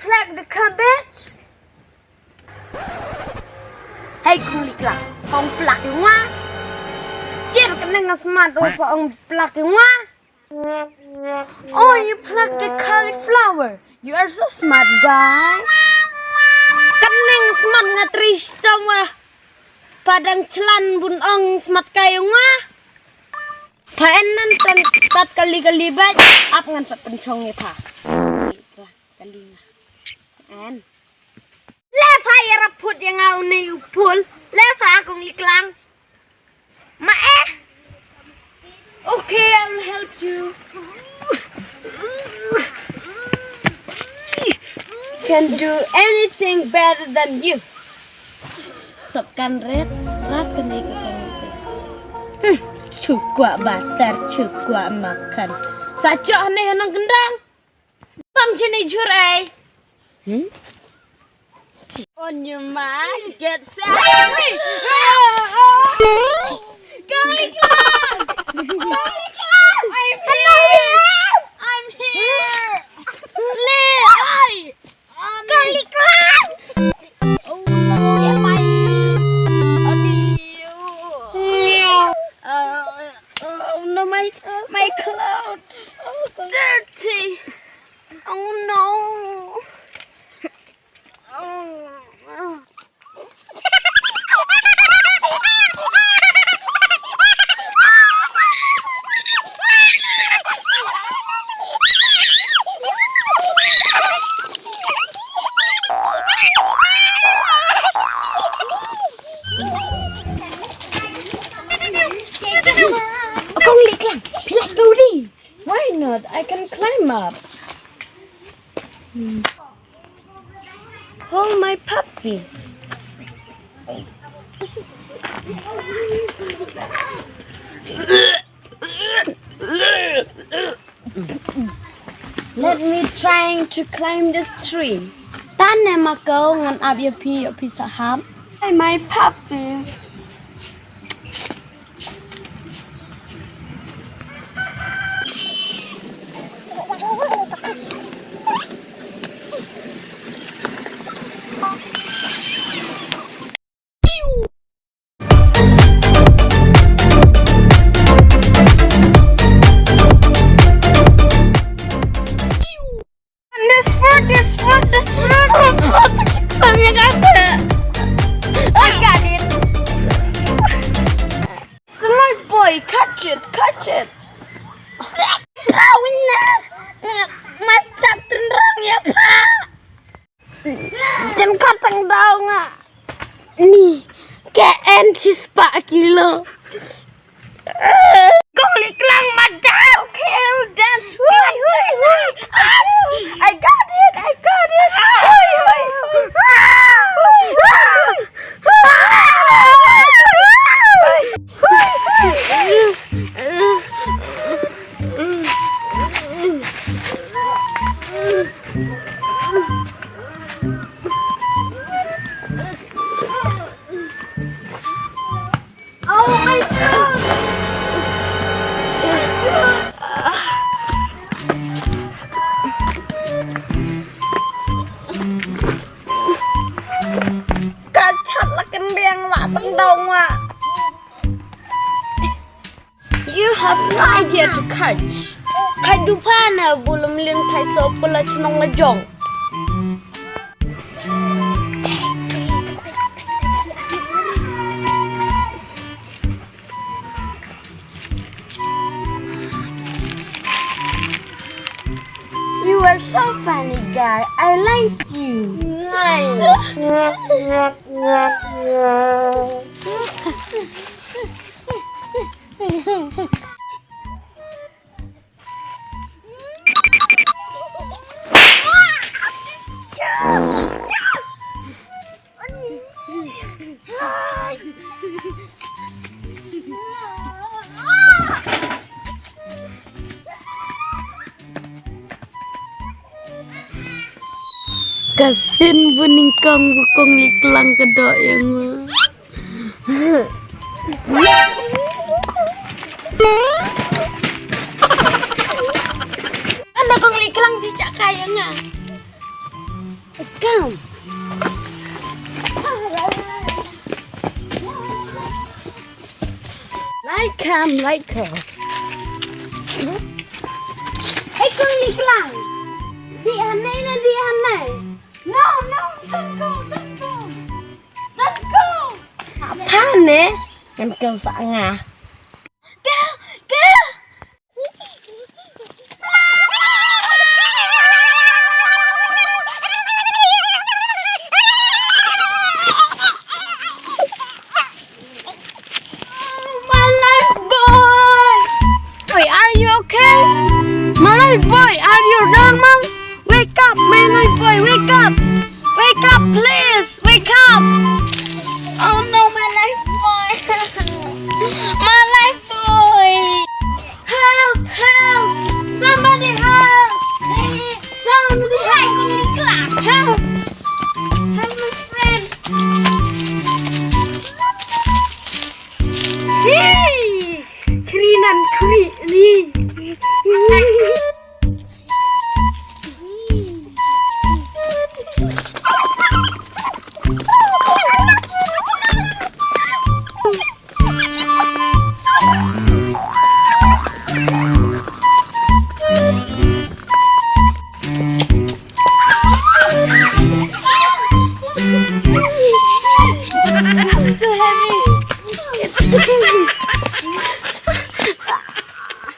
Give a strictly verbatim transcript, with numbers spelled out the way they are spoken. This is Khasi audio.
Pluck the cabbage. Hey, Kong Liklang, ong pluck ïa nga. Tiar kane nga smat, ong pluck ïa nga. Oh, you pluck the cauliflower. You are so smart, guy. Kane nga smat, nga trei shitom, ah. Pha dang shlur bun ong smat kai ïa nga. Pha en nan tan tat kali kali bad ap ngan sa pynshong ïa pha. Kali nga. En. Le pha ïarap phut ïa nga une u phul. Le pha, Kong Liklang. Ma eh. Okay, I will help you. Can do anything better than you. Sop kan ret, rat kan ïa ka kong ïa ka. Hmm, chu kwah batar, chu kwah makan. Sa choh ne hanang kendang. Pam chini jhur ai. Hmm? On your mark, get set, three. Kong Liklang! Kong Liklang! I'm here! I'm here! Lit! Oi! Kong Liklang! Oh no, my, oh, oh no, my, my clothes. Dirty. Oh no. Oh. Kong Liklang, phi lah building. Why not? I can climb up. Hmm. Hold my puppy. Let me trying to climb this tree. Tan ne ma ko ngan ap ïa phi, ïa phi sahap. Hey, my puppy. This fruit, this fruit, this fruit. Kami kata. I got it. Smart boy, catch it, catch it. Kau ni. Macam tenrong ya, Pak. Jan katang daw nga. Ni, K N shispah kilo. Kong Liklang madaw, kill dance. Hui, hui, hui. I got it, I got it. Hui, hui, hui. Oh my God! Ka chat la kan biang la tang dong wa. You have no idea to catch. Kai du pha na bu lum lin kai so pula chnong la jong. You are so funny, guy. I like you. Ka sien bu nyngkong bu Kong Liklang ka doh ïa nga. Anda Kong Liklang di cak kaya nga. Like him, like her. Hey, kong iklang. Di hanai na di hanai. No, no, don't go, don't go. Don't go. Apa ne? Kan kau sa nga. Go, go. My life boy! Wait, are you okay? My life boy, are you normal? Wake up, my life boy, wake up! Wake up, please! Wake up! Oh no, my life boy! My life boy! Help! Help! Somebody help! Somebody help! Help! Help, my friends! Hey! Chrinan chri ni.